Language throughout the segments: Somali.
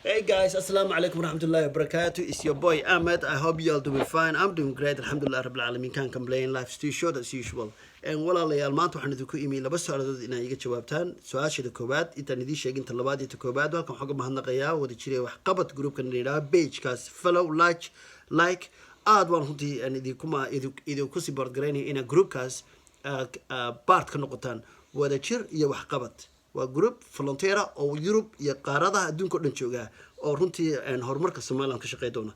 Hey guys, assalamu alaikum warahmatullahi wabarakatuh. It's your boy Ahmed. I hope you all doing fine. I'm doing great. Alhamdulillah Rabbil Alamin. Can't complain. Life's too short as usual. And walaalayaal, maanta waxaan idinku imi laba su'aalood inaa iga jawaabtaan. Su-aashada koowaad intaan idiin sheegin, ta labaad iyo ta koowaad, halkan waxaan uga mahadnaqayaa wada jiray waxqabad groupkan la yidhaha, pagekaas follow, like aad waan runtii aan idinkuma idinku support garaynaya inaa groupkaas part ka noqotaan. Wada jir iyo waxqabad waa group volunteer ah oo Yurub iyo qaaradaha adduunka o dhan jooga oo runtii horumarka Somaliland ka shaqey doona.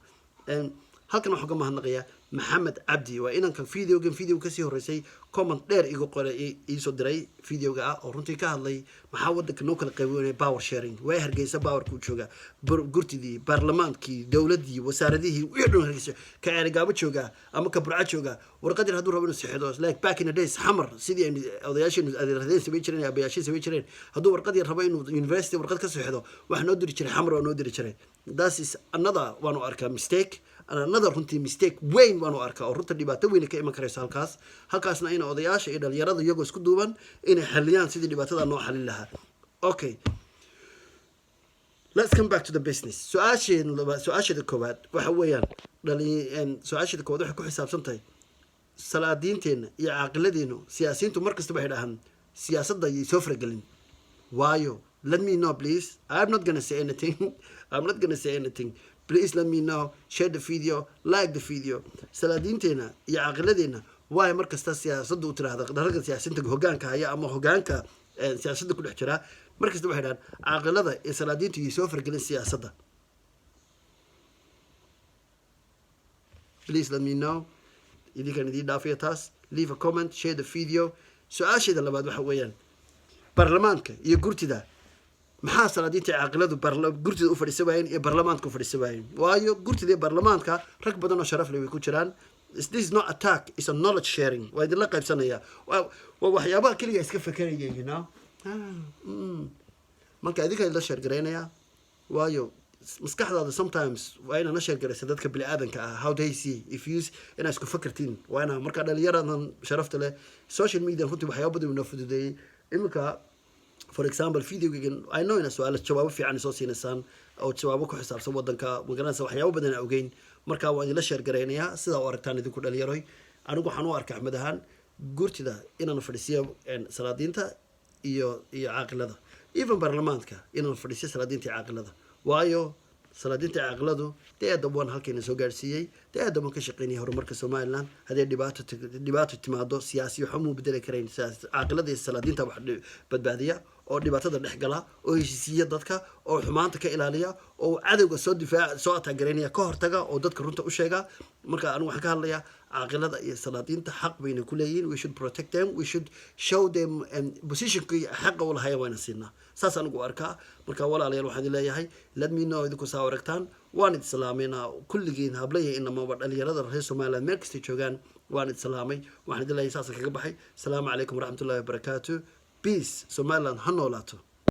Halkan waxaan uga mahadnaqayaa Maxamed Cabdi, waa inanka videogan video kasii horeysay comment dheer igu qoray, iisoo diray videoga ah, oo runtii ka hadlay maxaa wadanka noo kala qaybinaya, power sharing. Waa Hargeysa powerka u jooga, gurtidii, baarlamaankii, dowladii, wasaaradihii, wixii dhan Hargeysa. Ka Ceerigaabo jooga ama ka Burco jooga, warqadii hadduu rabo inuu sixido, like back in the days Xamar, sidii aynu odayaasheenu adeeradeen samayn jireen, abayaasheen samayn jireen, hadduu warqadii rabo inuu university warqad ka sixido, waxa noo diri jiray Xamar, waa noo diri jiray. That is another waanu arkaa mistake, another runtii mistake weyn waanu arkaa, oo runta dhibaato weyn ka iman karayso halkaas. Halkaasna in odayaasha iyo dhalinyarada iyagoo isku duuban inay xaliyaan sidii dhibaatada noo xalin lahaa. Okay, let's come back to the business. Su-aasheeda koowaad waxa weeyaan dhali su-aasheeda koowaad waxay ku xisaabsan tahay salaadiinteenna iyo caaqiladeenu. Siyaasiyiintu mar kasta waxay dhahaan siyaasadda ayay soo faragelin. Waayo? Let me know, please. I'm not gonna say anything. I'm not gonna say anything. Please let me know. Share the video, like the video. Salaadiinteena iyo caaqiladeena, waayo mar kasta siyaasadda u tiraahda ragga siyaasiyiinta hogaanka haya ama hogaanka siyaasadda ku dhex jira, mar kasta waxay dhahaan caaqilada iyo salaadiintu iyo soo faragelin siyaasadda? Please let me know. Idinkan idiin dhaafaya taas. Leave a comment, share the video. Su-aasheeda labaad waxa weeyaan baarlamaanka iyo gurtida, maxaa salaadiinta caaqiladu gurtida u fadhiisa waayeen iyo baarlamaanka u fadhiisa waayeen? Waayo, gurtida iyo baarlamaanka rag badan oo sharaf leh way ku jiraan. This is not attack, it's a knowledge sharing. Waa idinla qaybsanaya, waa waxyaabaha keliya iska fekeraya. Marka idinka idinla share garaynaya, waayo maskaxdaada sometimes waa inaad la share garaysa dadka bini-aadanka ah, how they see if you inaad isku fakertiin. Waa inaa marka dhalinyaradan sharafta leh, social media runtii waxyaaba badan inoo fududeeyey. Iminka, for example, videogagan, I know inaad su-aalo jawaabo fiican soo siinaysaan oo jawaabo ku xisaabsan wadanka, magaranaysa, waxyaabo badan aan ogeyn. Marka waan idinla share garaynayaa sidaa u aragtaan idinku dhalinyaroy. Anigu waxaan u arka, Axmed ahaan, gurtida inaan fadhiisiyo salaadiinta iyo caaqilada, even baarlamaanka inaan fadhiisiyo salaadiinta iyo caaqilada. Waayo, salaadiinta caaqiladu dee aada waan halkayna soo gaadhsiiyey, dee aada waan ka shaqeynaya horumarka Somaliland. Haddii dhibaato timaado, siyaasi waxba muu bedeli karayn. Caaqilada iyo salaadiinta wax badbaadiya oo dhibaatada dhex gala oo heshiisiiya dadka oo xumaanta ka ilaaliya oo cadowga soo difaac, soo ataagaraynaya ka hortaga oo dadka runta u sheega. Marka anigu waxaan ka hadlayaa caaqilada iyo salaadiinta xaq bayna ku leeyihiin. We should protect them, we should show them positionkii xaqa u lahaya wayna siinaa. Saas anigu u arkaa. Marka walaalayaal, waxaan idin leeyahay, let me know idinku saa aragtaan. Waan idin salaameynaa kulligiin, hablaya inamaba, dhalinyarada reer Somaliland meel kastay joogaan, waan idin salaamay. Waxaan idin leeyahay, saasaan kaga baxay. Asalaamu calaykum waraxmatullahi wabarakaatu. Peace. Somaliland ha noolaato.